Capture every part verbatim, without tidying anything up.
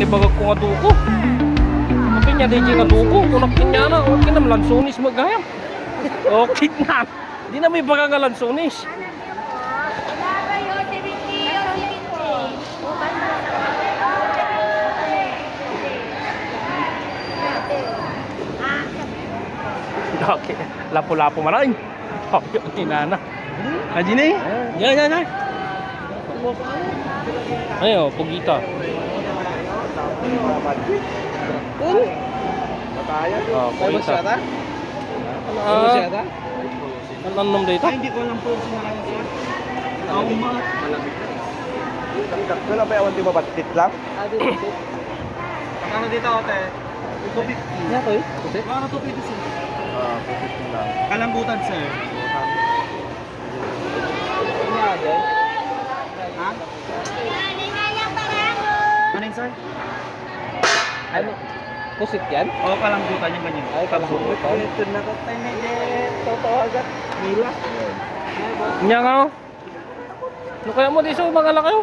Bagak ko nga duko. Apay nia daydiay nga duko. Kunak ken nia na. Okay na, lansones met gayam. Okay na. Dina met ibaga nga lansones. Okay. Lapu-lapu man ay. Papi, tinana. Ajine? Yan, yan, yan. Ay, oh, pugita. Kun? Oh, pugita. Ah, ano, ano, ano, dito? Ay, hindi ko alam po kung ano siya. Ako ma- Wala pa, awan, di ba, batit lang? Ah, di, batit. Magkano dito, ate? Two fifty. Yan, to, eh. Pusit? Mga two fifty, sir. Ah, pusit na lang. Kalambutan, sir. Kalambutan. Ano nga, Jay? Ha? Ano yun, sir? Ano? Pusit yan? Oo, kalambutan yung ganyan. Ay, kalambutan. Ito na ko, tayo na, Jay. Totoo agad. Mila. Yan, oh. No kayatmo, di isu, mangala kayo.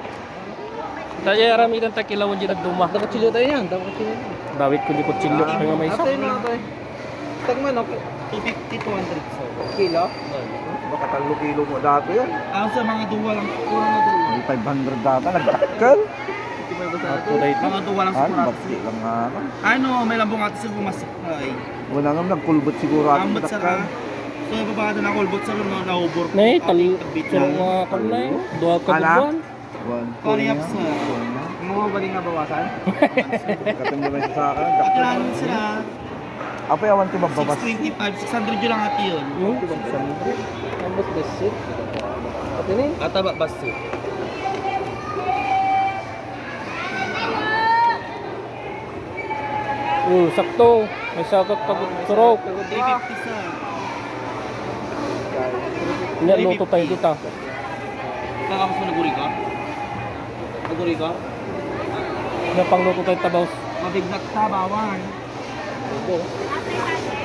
Tayo, aramidan ta kilawan dyan nagduma. Dapat kutsilyo tayo yan, dapat kutsilyo. Dawit ko di kutsilyo, kaya nga may isa. Ate, no, ate. Tag manok, two fifty, two hundred, sir. Kilo? Baka talo kilo mo dati yan. Ah, sir, mga duwa lang. Puro mga duwa. May five hundred data, nagdakkel. Ito may basa. Ato na ito. Mga duwa lang sa. Ano, kurat, bati sir. Lang nga, ano? Ano, may lambong ate, sir, bumasok. Ay. Wala nga, nagkulbot siguro ako. Ambot, sir, nagdakkel. Ah. So, yung babae na kulbot, sir, no, naubor. Nay, tal-, Ating tagbit. Sarong mga kan na yun. Duha ka buwan. One, two, Pariap, yan. Sir. One, yan. Mo ba din nga bawasan? Katong naman sa akin. Ate, ano, sir, ah? Apoy, awan ti magbabas. Six twenty-five, six hundred yun lang ate yun. Hmm? Six hundred. Ambot basit. Ate ni? Ata ba basit? Hmm, sakto. May sakot pag surok. Three fifty, sir. Nya, luto tayo kita. Kakapos mo naguri ka? Naguri ka? Nya, pangluto tayo tabaw. Mabignat sa bawang.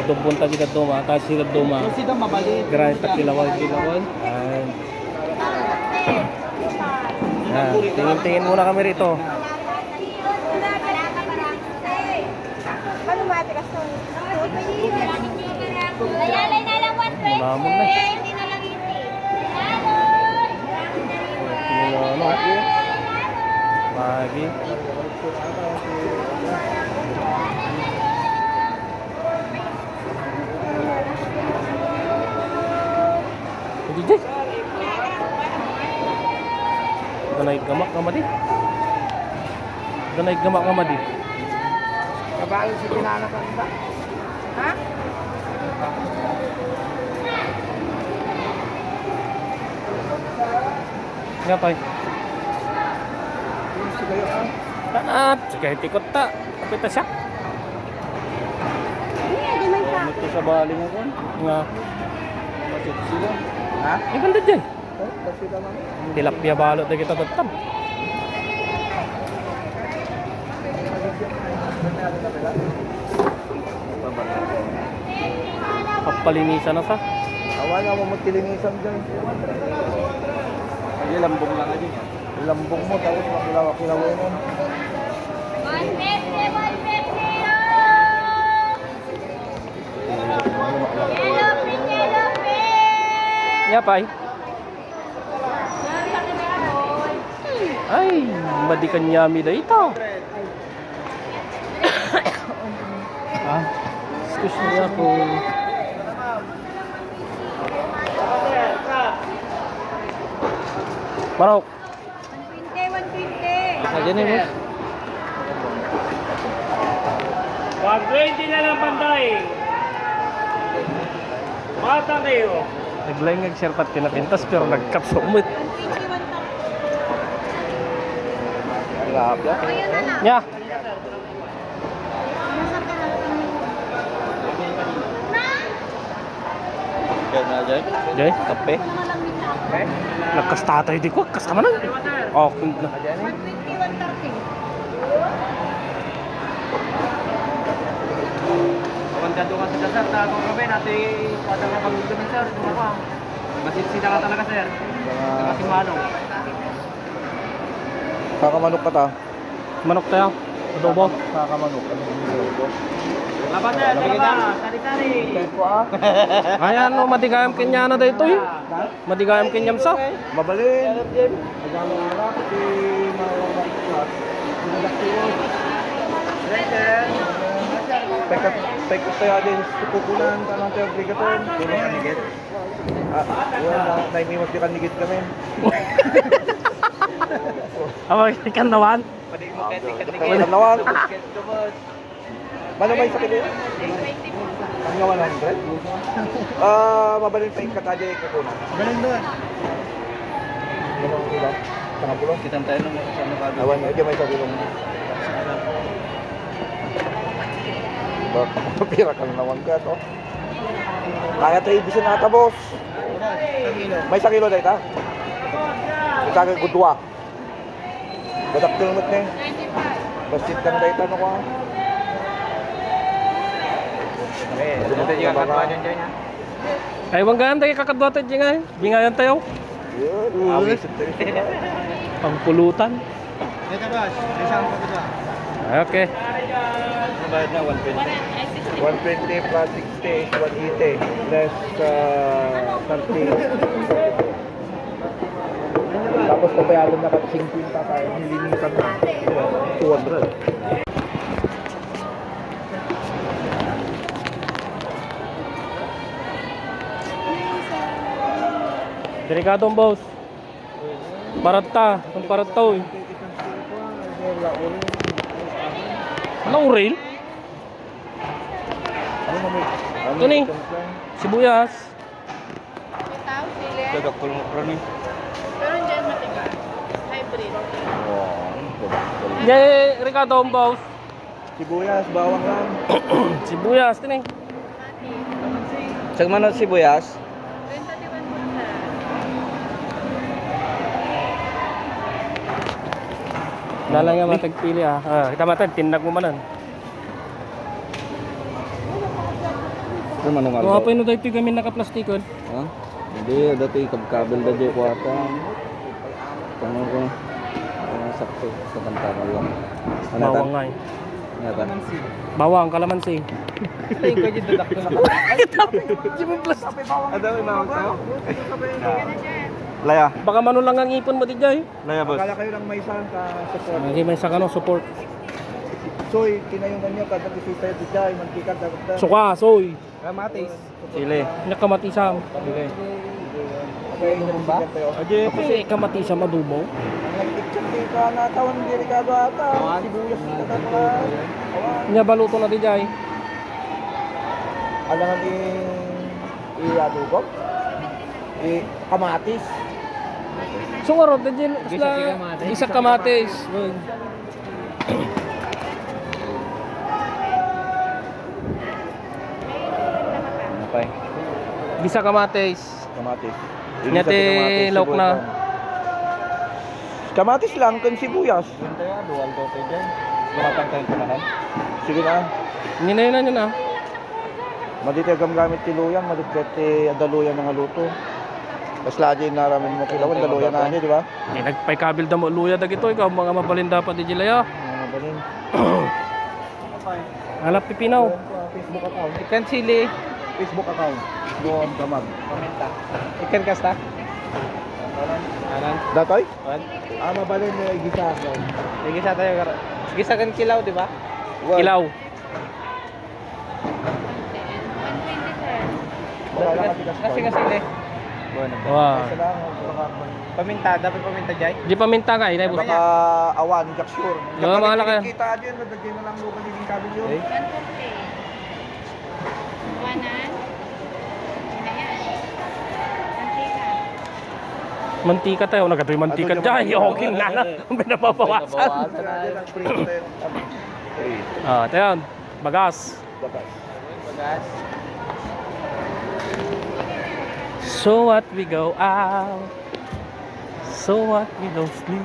Adobon ta kita duma, ta sila duma. Kasi daw mabalik. Grabe, takilawan, kilawan. Ay. Ah, tingin-tingin muna kami rito. Ano, matigas to? Mayalay na lang, one twenty. Mamon na. Hindi na lang iti. Ano, ano? Magi. Hindi, di. Ganay gamak nga madi. Ganay gamak nga madi. Kabayo si pinanakan ba? Ha? Nga, tay. Taat, sige, tikot ta. Kapit ta siya. Hindi, di man siya. Ito sa bali mo, kon. Nga. Masip sila. Ha? Ibanda dyan. Tilapia balot na kita tattap. Papalinisan na sa. Awan nga mo magtilinisan dyan. Ay, lambong lang nga dyan, eh. Lambong mo, tapos makilawa-kilawa mo. Nya, pay. Ay, madi kanyami da ito. Ah, excuse me ako. Manok. One twenty, one twenty. Ayan eh, boss. One twenty na lang, pantay. Bata kayo. Naglaing ag-share pat pinapintas, pero nagkapsumit. Grabe. Nya. Kaya na, Jay? Jay? Kape? Nagkasta tayo di ko, kasta man. Oh, kung na. One twenty, one thirty. Awan ka doon ka sa dasar, ta ako kami, nati, padang na pag-uwi kami, sir, doon ako. Masitsita ka talaga, sir. Kasi manong. Kakamanok ka ta? Manok tayo. Adobo. Sa kamanok. Laban na, laban. Tari-tari. Ay, ano, madigayam kanya na daytoy? Madigayam kanyam sa? Mabalin. Pekot, pekot tayo din sa kukunan, tanang tayo obligaton. Puno ka nigit. Ah, wala na, naimiwas di ka nigit kami. Awa, ikan nawan? Ikan nawan. Mano may sakit yun? Ang nga one hundred? Ah, mabalin pa yung katadya yung kukunan. Balin doon. Ganun, diba? Sa kapulo? Kitang tayo nung sa ano ka. Awan, ito may sabi kong. Ba, pira ka na naman ka, to? Kaya tayo ibisan nata, boss. May sa kilo dahil ta? Ito ka gudwa. Badak ka naman eh. Bastit ka na dahil ta, no, ka? Eh, ito yung kakadwa dyan, dyan, ha? Ay, wanggaan tayo kakadwa tayo, dyan nga eh. Bingayan tayo. Yeah. Awisit tayo. Pangpulutan. Ito, boss. May sangkot ito. Okay. Ang bayad na, one twenty. One twenty plus sixty is one eighty. Less, uh, thirty. Tapos papayagan na pati singkwenta tayo. Nilinisan na. Two hundred. Delikado ang boss. Paratta, ang paratta, oy. Laurel? Ito ni, sibuyas. Ito, sili. Ito, dakkel mo, bro, ni. Pero hindi yan matigas. Hybrid. Wow, ang dakkel. Jay, Ricardo, ang boss. Sibuyas, bawang lang. Sibuyas, tini. Saan man ang sibuyas? Lalang nga matagpili, ah. Ah, kita matan, tinag mo manan. Ano nga aldaw? Ano pa yun, dahil kami nakaplastikon? Ha? Hindi, dati kabkabil da di kuwata. Ano ko? Ano sakto? Sa pantamal lang. Ano ta? Bawang nga eh. Ano ta? Bawang, kalamansi. Ay, yung kanya dadakto na. Ay, tapos, yung plastic. Ano, may bawang tayo? Laya. Baka mano lang ang ipon mo, di jay? Laya, boss. Kala kayo lang may isang ka support. Hindi, may isang ano, support. Soy, kinayungan niya, kada piso tayo, di jay, mantika, dapat na. Suka, soy. Kamatis. Chile. Nya kamatisam. Chile. Kasi kamatisam adobo. Ang nagpicture di ka natawan, delikado ata. Awan. Sibuyas kita ka. Awan. Nya baluto na di jay. Alangan i-, i-adobo? I-, kamatis. So, nga ron, di jay, gisa kamatis. Gisa kamatis. Ano pa eh? Gisa kamatis. Kamatis. Nya ti lauk na. Kamatis lang ken sibuyas. Yun tayo, dual to tayo dyan. Makapantay ko na lang. Sige na. Yun na, yun na, yun na. Madi ti agamgamit ti luya, madi ti adda luya nga luto. Kasla di naramin mo kilawan, da luya na niya, di ba? Eh, nagpaikabil da mo luya dagito, ikaw, mga mabalin dapat di jilaya. Mga mabalin. Alap pipino. Facebook account. Ikan sili. Facebook account. Doon, damag. Paminta. Ikan kasta? Anan? Datoy? Kuan? Ah, mabalin na igisa. Igisa tayo, kara. Igisa kan kilaw, di ba? Well, kilaw. Wala ka tigas. Kasi nga sili. Wow. Paminta, dapat paminta, jay? Di paminta nga, inay, boss. Baka awan, jak sure. Yung mga laki. Kita din, nadagyan na lang lupa din yung kabilyo. Eh? Wanan. Mantika tayo, nagatoy mantika. Jay, okay na. Ang pinapabawasan. Ah, tayo. Bagas. Bagas. So what we go out, so what we go sleep.